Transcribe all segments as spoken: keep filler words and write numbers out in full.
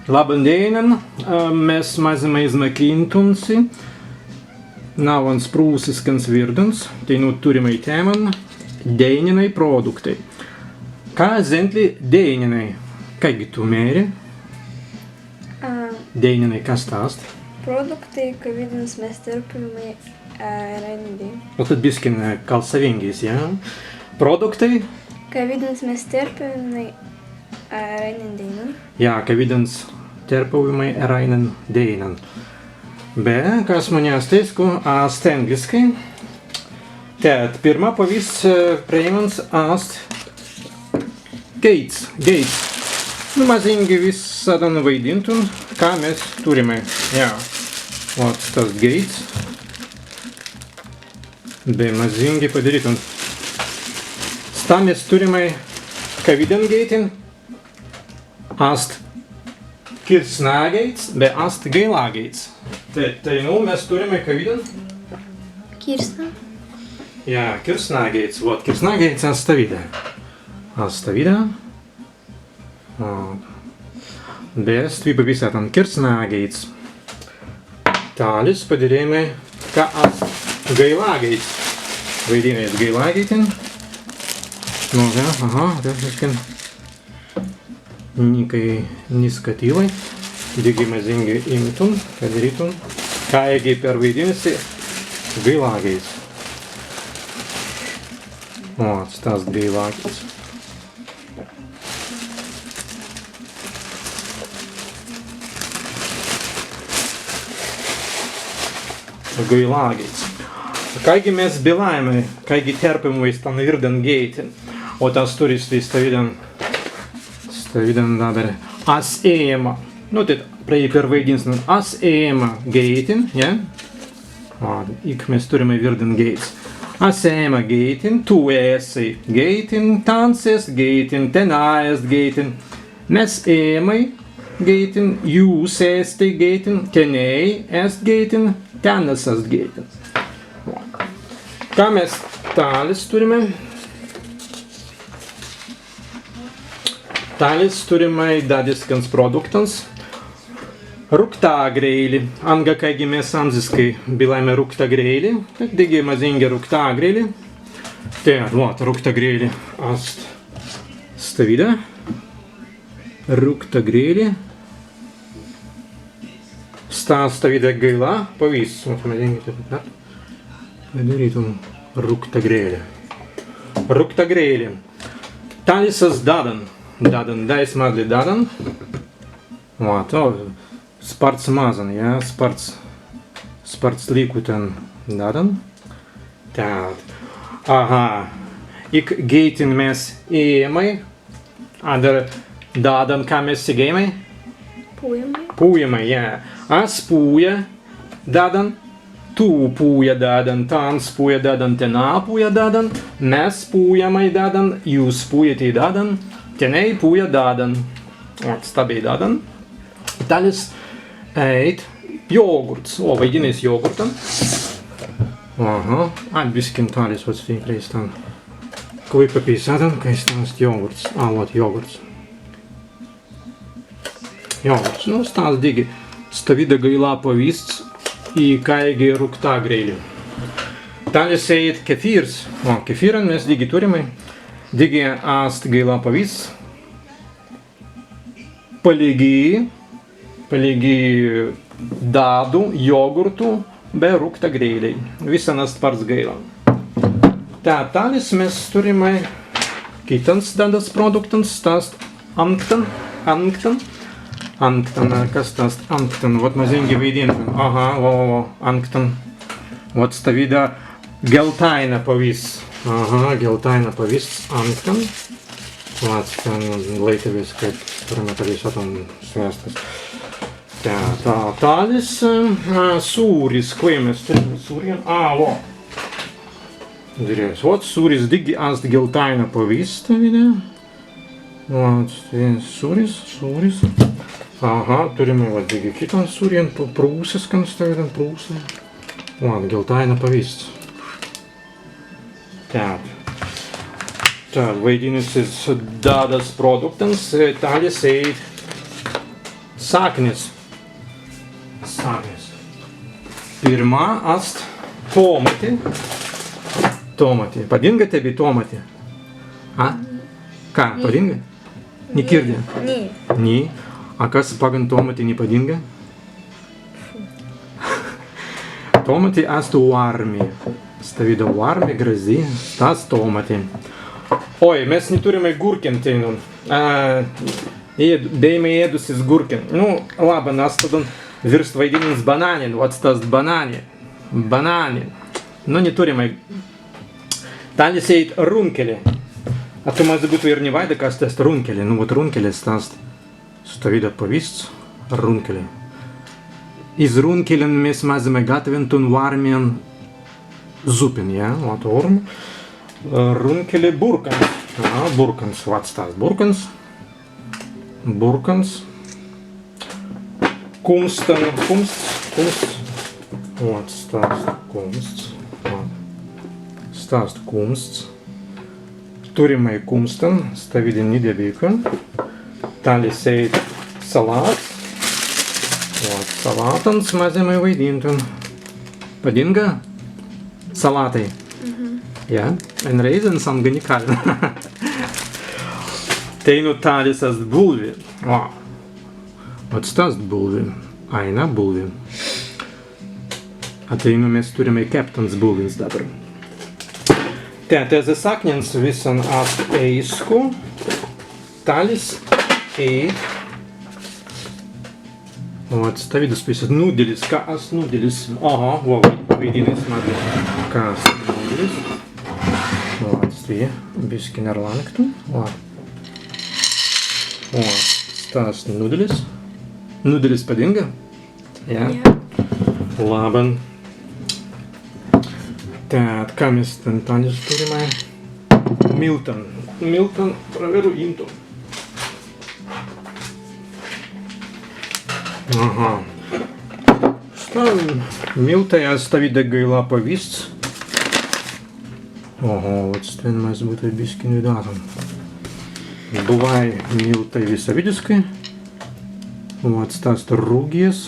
Labban dēinan, ā, mes mazīmai izmukīntun si nawwans prūsiskans wirdans, teinū turrimai tēman dēininai prōduktai. Ka zentli dēininai? Kāigi tū mēri? Ā. Dēininai, kas stas ast? Prōduktai, kawīdans mes tērpawimai eraīnan dēinan. Nu, tēt biskin, ā, kalsawīngis, jā? Prōduktai? Kawīdans mes tērpawimai eraīnan dēinan. Jā, kawīdans tērpawimai eraīnan dēinan. Be, kas mans ast, ēisku, ast ēngliskai. Tēt, pirma pawīsts, ā, prei manis ast geīts, geīts. Nu, mazīngi wisaddan waidīntun, ka mes turrimai. Jā. Wot, stas geīts. Be mazīngi padirītun. Sta mes turrimai kawīdan geītin. Ast kirsnageīts, be ast gailāgeīts. Tēt, tēt, nu, mes turrimai kawīdan? Kirsna. Jā, kirsnageīts, wot, kirsnageīts ast stawīda. Ast stawīda. Ā. Be stwi pawisātan kirsnageīts. Tālis padirēimai, ka ast gailāgeīts. Waidinna ast gailāgeītin. Nu, jā, aha, tēt, tēt, tēt. Nikai ni skatīlai. Dīgi mazīngi īmtun, padirītun. Kāigi perwaidinna si gailāgeīts. Wot, stas gailāgeīts. Gailāgeīts. Kāigi mes bilāimai, kāigi tērpawimai stan wirdan geītin. Wot, as turri stwi stawīdan, stawīdan dabber. As ēma. Nu, tēt, prei perwaidīnsnan. As ēma geītin, jā? Ā, ik mes turrimai wirdan geīts. As ēma geītin, tū ēsi geītin, tāns ēst geītin, tenā ēst geītin. Mes ēmai geītin, jūs ēsti geītin, tenēi ēst geītin, tennas ēst geītin. Ka mes tālis turrimai? Tālis turrimai dadiskans prōduktans. Rūgtagreili. Anga kāigi mes anziskai bilāimai rūgtagreili. Tēt dīgi mazīngi rūgtagreili. Tēt, wot, rūgtagreili. Ast stawīda. Rūgtagreili. Sta stawīda gailā pawīsts. Wot, mazīngi tēt, tēt. Padirītun rūgtagreili. Rūgtagreili. Tālis ast dadan. Dadan, dāis mazīlai dadan. Wot, o, spārts mazzan, jā, spārts, spārts līkutan dadan. Tēt. Aha. Ik geītin mes ēmai. Adder dadan, ka mes segēimai? Pūjamai. Pūjamai, jā. As pūja dadan, tū pūja dadan, tāns pūja dadan, tenā pūja dadan, mes pūjamai dadan, jūs pūjatei dadan, tenēi pūja dadan. Wot, sta bēi dadan. Tālis ēit jogurts. O, waidinna ast jogurtan. Aha. A, biskin tālis, wot, stwi prei stan. Kwēi papeisātan, kāi stas ast jogurts. A, wot, jogurts. Jogurts. Nu, stas dīgi stawīda gailā pawīsts, ik kāigi rūgtagreili. Tālis ēit kefīrs. O, kefīran mes dīgi turrimai. Dīgi ast gailā pawīsts. Palīgi, palīgi dadu, jogurtu be rūgtagreilei. Wissan ast spārts gaila. Tēt, tālis mes turrimai kitans dadas prōduktans, sta ast angtan, angtan. Angtan, kas sta ast angtan? Wot, mazīngi waidīntun. Aha, wot, wot, wot, angtan. Wot, stawīda geltaina pawīsts. Aha, geltaina pawīsts angtan. Wot, stan laītawis, kāi turrimai padeisātun sviestas. Tēt, tālis, ā, sūris, kwēi mes turrimai sūrin? A, wot. Dirēi, wot, sūris dīgi ast geltaina pawīsts, widāi. Wot, sūris, sūris. Aha, turrimai, wot, dīgi kitan sūrin, prūsiskan, stawīdan prūsai. Wot, geltaina pawīsts. Tēt. Tēt, waidinna ast dadas prōduktans, ē, tālis ēit Saknis. Saknis. Pirmā ast tōmati. Tōmati. Padīnga tebbei tōmati? A? Ka, padīnga? Ni kirdja? Ni. Ni. A kas paggan tōmati ni padīnga? Tōmati ast wārmi. Stawīda wārmi, grazzi, sta ast tōmati. Oi, mes ni turrimai gurkin teinū. A, ēd-, bēimai ēdusis gurkin. Nu, labban, ast tāddan wīrst waidīnins banānin, wot sta ast banāni. Banāni. Nu, ni turrimai. Tālis ēit runkeli. A tū mazzi būtwei īr ni waīda, kas sta ast runkeli. Nu, wot, runkeli sta ast. Stawīda pawīsts, runkeli. Iz runkelin mes mazzimai gatawintun wārmin zupin, jā, wot, wārmi. Runkeli burkans. A, burkans, wot sta ast burkans. Burkans. Kumstan, kumsts, kumsts. Wot, sta ast kumsts. Wot. Sta ast kumsts. Turrimai kumstan, stawīdan ni debīkan. Tālis ēit salāts. Wot, salātans mazzimai waidīntun. Padīnga? Salātai. Mhm. Jā, en rēizans anga ni kāi. Teinū tālis ast bulwi. Wot. Wot sta ast bulwi. Aīna bulwi. A teinū mes turrimai keptans bulwins dabber. Tēt, ezze saknins wissan ast eīsku. Tālis ēit. Wot, stawīdas pawists nuddelis, ka ast nuddelis. Aha, wot, waidīnins mazzi, ka ast nuddelis. Wot, stwi, biskin erlānktun. Wot. Wot, sta ast nuddelis. Nuddelis padīnga? Jā? Jā. Labban. Tēt, ka mes tēt tālis turrimai? Miltan. Miltan prawerru īmtun. Aha. Sta miltai ast stawīda gaīla pawists. Oho, wot stwen mazzi būtwei biskin widātun. Buwāi miltai wisawīdiskai. Wot, sta ast rūgis,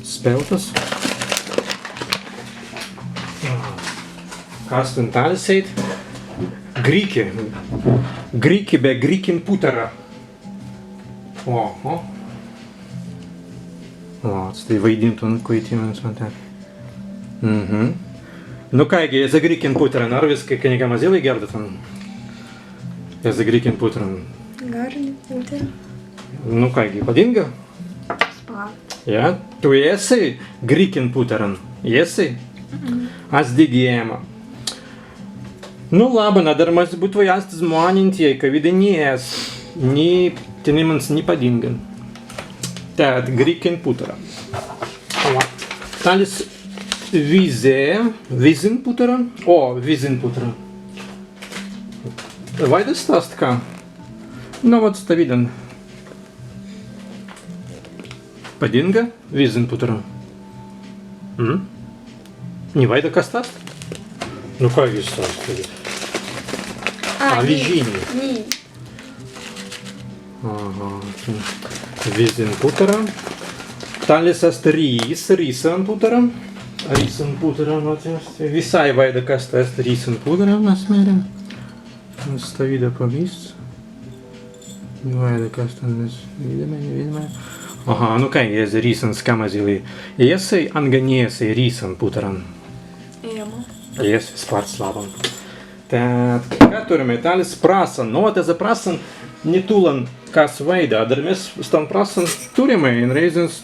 speltas. Kas tēt tālis ēit? Griki. Griki be grīkin putara. Oho. Wot, stwi waidīntun kwaitīmans, man tēt. Mhm. Nu kāigi, ezze grīkin putaran, arwiskai ka nika mazīlai gērdatun? Ezze grīkin putaran. Garni putara. Nu kāigi, padīnga? Spārts. Jā, tū ēsi grīkin putaran? Ēsi? Mhm. As dīgi ēma. Nu, labban, adder mazzi būtwei ast zmānentei, kawīdai ni ēst, ni, tenēimans ni padīnga. Tēt, grīkin putara. Tālis wizze, wizzin putara. O, wizzin putara. Waīda sta ast ka? Nu, wot stawīdan. Padīnga? Wizzin putara. Mm? Ni waīda, kas sta ast? Nu kāigi sta ast? A, wizzin. Ni. Aha, wizzin putara. Tālis ast rīs, rīsan putara. Rīsan putara, wot, wisāi waīda, kas sta ast rīsan putara, mes mērim. Stawīda pawists. Ni waīda, kas tēt mes widāimai, ni widāimai. Aha, nu kāigi, ezze rīsans ka mazīlai ēsi anga ni ēsi rīsan putaran? Ēma. Ēsi, spārts labban. Tēt, ka turrimai tālis? Prasan. Nu, wot, ezze prasan ni tūlan kas waīda, adder mes stan prasan turrimai en rēizans.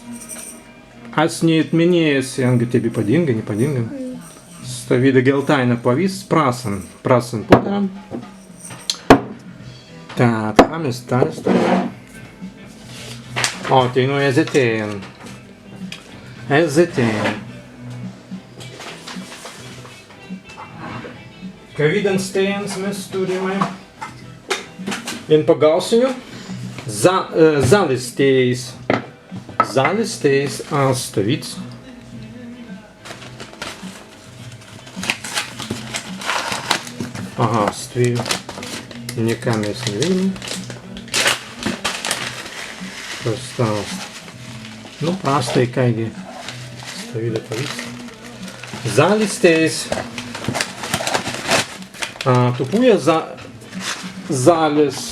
As ni etminēi si, anga tebbei padīnga, ni padīnga. Mm. Stawīda geltaina pawists, prasan, prasan putaran. Tēt, ka mes tālis turrimai? O, teinū ezze tēt. Ezze tēt. Kawīdans tēins mes turrimai? En pagaūsenju. Za-, e, zalis tēins. Zalis tēins ast stawīds. Aha, stwi. Nika mes ni widāimai. Kas sta ast? Nu, prastai kāigi. Stawīda pawīsts. Zalis tēis. Ā, tū pūja za-, zalis.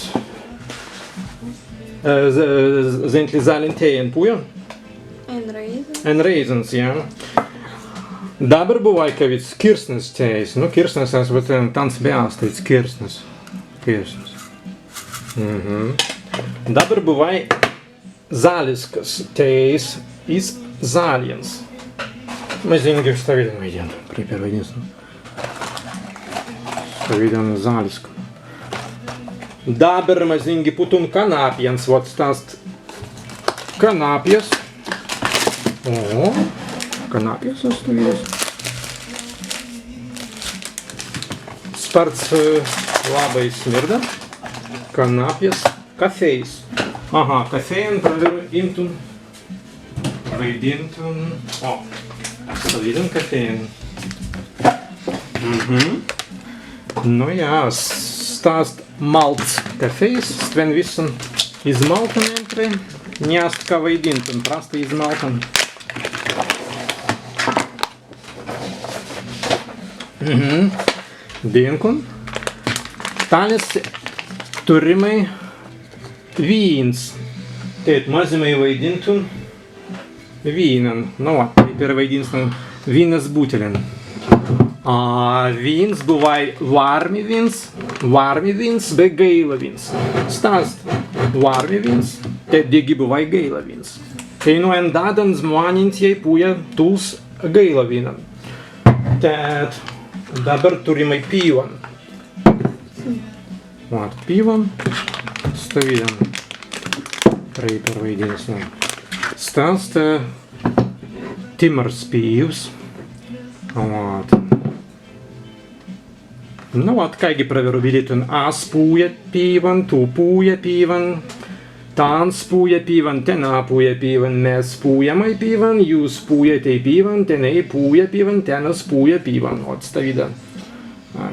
Ē, z-, z-, zentli zalin tēi en pūja. En rēizans. En rēizans, jā. Dabber buwāi kawīds kīrsnas tēis. Nu, kīrsnas, as, vat, ē, tāns be ast, tāns kīrsnas. Kīrsnas. Mhm. Dabber buwāi zaliskas tēis iz zaljans. Mazīngi stawīdan waidīntun, prei perwaidīntun. Stawīdan zaliskan. Dabber mazīngi putun kanapjans, wot sta ast kanapjas. O, kanapjas ast stawīdas. Spārts, ē, labbai smirda. Kanapjas. Kafējs. Aha, kafējan prawerru īmtun. Waidīntun. O, stawīdan kafējan. Mhm. Nu jā, s-, sta ast malts kafējs, stwen wissan izmaltan, ēntrei ni ast ka waidīntun, prastai izmaltan. Mhm. Dīnkun. Tālis turrimai wīns. Tēt mazzimai waidīntun wīnan. Nu wa, tēt perwaidīntun wīnas butelin. Ā, wīns buwāi wārmi wīns, wārmi wīns be gaīla wīns. Sta ast wārmi wīns, tēt dīgi buwāi gaīla wīns. Teinū en dādan zmānentjai pūja tūls gaīla wīnan. Tēt dabber turrimai pīwan. Wat, pīwan. Stawīdan. Prei perwaidīnsnan. Sta ast, ē, timmers pīws. Wat. Nu, wat, kāigi prawerru widātun, as pūja pīwan, tū pūja pīwan, tāns pūja pīwan, tenā pūja pīwan, mes pūjamai pīwan, jūs pūjatei pīwan, tenēi pūja pīwan, tenas pūja pīwan. Wat stawīda.